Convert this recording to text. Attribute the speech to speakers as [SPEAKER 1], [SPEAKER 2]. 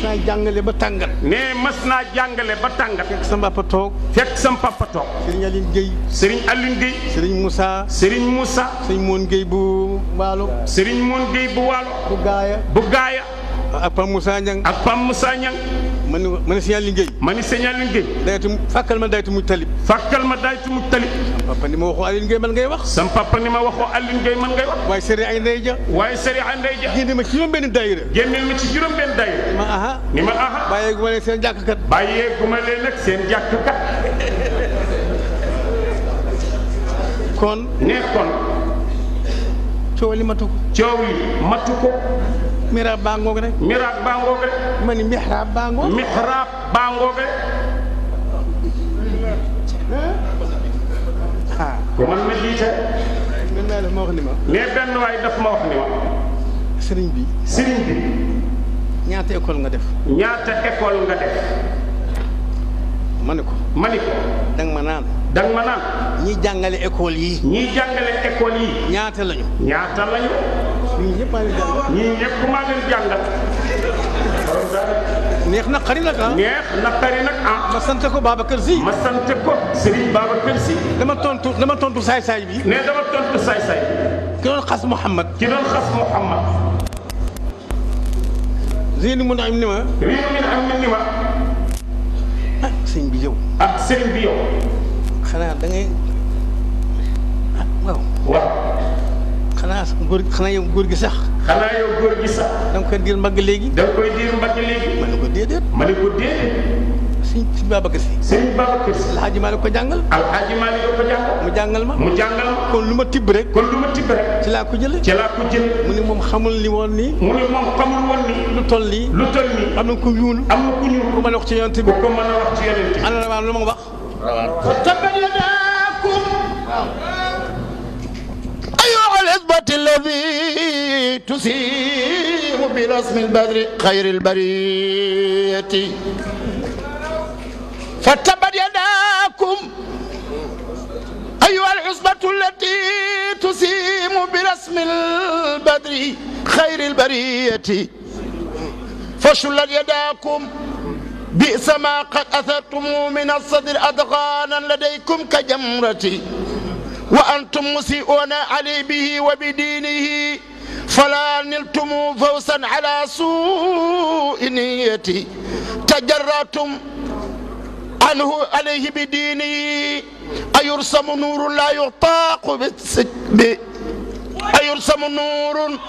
[SPEAKER 1] naa jàngale ba tàngat.
[SPEAKER 2] ne mas naa jàngale ba tàngat.
[SPEAKER 1] fekk sama papa toog.
[SPEAKER 2] fekk sam papa toog.
[SPEAKER 1] Serigne Aline Gueye.
[SPEAKER 2] Serigne Aline Gueye.
[SPEAKER 1] Serigne Moussa.
[SPEAKER 2] Serigne Moussa.
[SPEAKER 1] Serigne Moon Gueye bu Waalo.
[SPEAKER 2] Serigne Moon Gueye bu Waalo.
[SPEAKER 1] bu Gaaya.
[SPEAKER 2] bu Gaaya.
[SPEAKER 1] ak Pam Moussa Niang.
[SPEAKER 2] ak Pam Moussa Niang.
[SPEAKER 1] ma ne Serigne Aline Gueye.
[SPEAKER 2] ma ni Serigne Aline Gueye.
[SPEAKER 1] daytu fàkkal ma daytu mu talib.
[SPEAKER 2] fàkkal ma daytu mu talib.
[SPEAKER 1] papa ni ma waxoo Aline Gueye man ngay wax.
[SPEAKER 2] sam papa ni ma waxoo Aline Gueye man ngay wax.
[SPEAKER 1] waaye Serigne ay ndey ja.
[SPEAKER 2] waaye Serigne ay ndey ja.
[SPEAKER 1] génne ma ci juróom benn daayira.
[SPEAKER 2] génneel ma ci juróom benn daayira.
[SPEAKER 1] ma aha.
[SPEAKER 2] ni ma aha.
[SPEAKER 1] bàyyee gu ma leen seen jàkkkat.
[SPEAKER 2] bàyyee gu ma leen nag seen jàkkkat.
[SPEAKER 1] kon.
[SPEAKER 2] ne kon.
[SPEAKER 1] coow li matu ko.
[SPEAKER 2] coow li matu ko.
[SPEAKER 1] miraab baa ngoog rek.
[SPEAKER 2] miraab baa ngoog rek.
[SPEAKER 1] ma ni mihraab baa ngoog.
[SPEAKER 2] mihraab baa ngoog rek.
[SPEAKER 1] ah.
[SPEAKER 2] ku man ma jiite.
[SPEAKER 1] man maa def ma wax ni ma.
[SPEAKER 2] ne benn waay daf ma wax ni ma.
[SPEAKER 1] sëriñ bi.
[SPEAKER 2] sëriñ bi.
[SPEAKER 1] ñaata école nga def.
[SPEAKER 2] ñaata école nga def.
[SPEAKER 1] ma ne ko.
[SPEAKER 2] ma ni ko.
[SPEAKER 1] danga ma naan.
[SPEAKER 2] danga ma naan.
[SPEAKER 1] ñiy jàngale école yi.
[SPEAKER 2] ñiy jàngale école yi.
[SPEAKER 1] ñaata lañu.
[SPEAKER 2] ñaata lañu.
[SPEAKER 1] ñii ñëpp maa leen jàngal.
[SPEAKER 2] ñii ñëpp maa leen jàngal.
[SPEAKER 1] neex na xari nag ah.
[SPEAKER 2] neex na xari nag ah.
[SPEAKER 1] ma sant ko Babacar Sy.
[SPEAKER 2] ma sant ko Serigne Babacar Sy.
[SPEAKER 1] dama tontu saay-saay bi.
[SPEAKER 2] ne dama tontu saay-saay bi.
[SPEAKER 1] ki doon xas Mouhamad.
[SPEAKER 2] ki doon xas Mouhamad.
[SPEAKER 1] Zeyni mun am ni ma.
[SPEAKER 2] réew mi am na ni ma.
[SPEAKER 1] ah sëñ bi yow.
[SPEAKER 2] ak sëriñ bi yow.
[SPEAKER 1] xanaa da ngay ah waaw.
[SPEAKER 2] waaw.
[SPEAKER 1] xanaa yow góor gi sax.
[SPEAKER 2] xanaa yow góor gi sax.
[SPEAKER 1] da nga koy diir mbagg léegi.
[SPEAKER 2] da nga koy diir mbagg léegi.
[SPEAKER 1] ma ne ko déedéet.
[SPEAKER 2] ma ne ko déedéet.
[SPEAKER 1] sëñ Babacar Sy.
[SPEAKER 2] sëriñ Babacar Sy.
[SPEAKER 1] Alxaaji Maalik ko jàngal.
[SPEAKER 2] Alxaaji Maalik ko jàngal.
[SPEAKER 1] mu jàngal ma.
[SPEAKER 2] mu jàngal ma.
[SPEAKER 1] kon lu ma tibb rek.
[SPEAKER 2] kon lu ma tibb rek.
[SPEAKER 1] ci laa ko jëlee.
[SPEAKER 2] ci laa ko jëlee.
[SPEAKER 1] mu ne moom xamul li woon nii.
[SPEAKER 2] mu ne moom xamul woon ni.
[SPEAKER 1] lu toll nii.
[SPEAKER 2] lu toll nii.
[SPEAKER 1] am na ku ñuul.
[SPEAKER 2] am na ku ñuul.
[SPEAKER 1] ku mën a wax ci yonent bi.
[SPEAKER 2] ku ko mën a wax ci yonent bi.
[SPEAKER 1] ana rawaan lu ma wax.
[SPEAKER 3] tabbat yadaakum أيها العصبة الذي تسير برسم البدر خير البرية فتبت يداكم أيها العصبة التي تسيم برسم البدر خير البرية فشلت يداكم بئس ما قد أثرتم من الصدر أدغانا لديكم كجمرتي وأنتم مسيئون علي به وبدينه فلا نلتم فوزا على سوء نيتي تجرأتم عنه عليه بدينه أيرسم نور لا يطاق أيرسم نور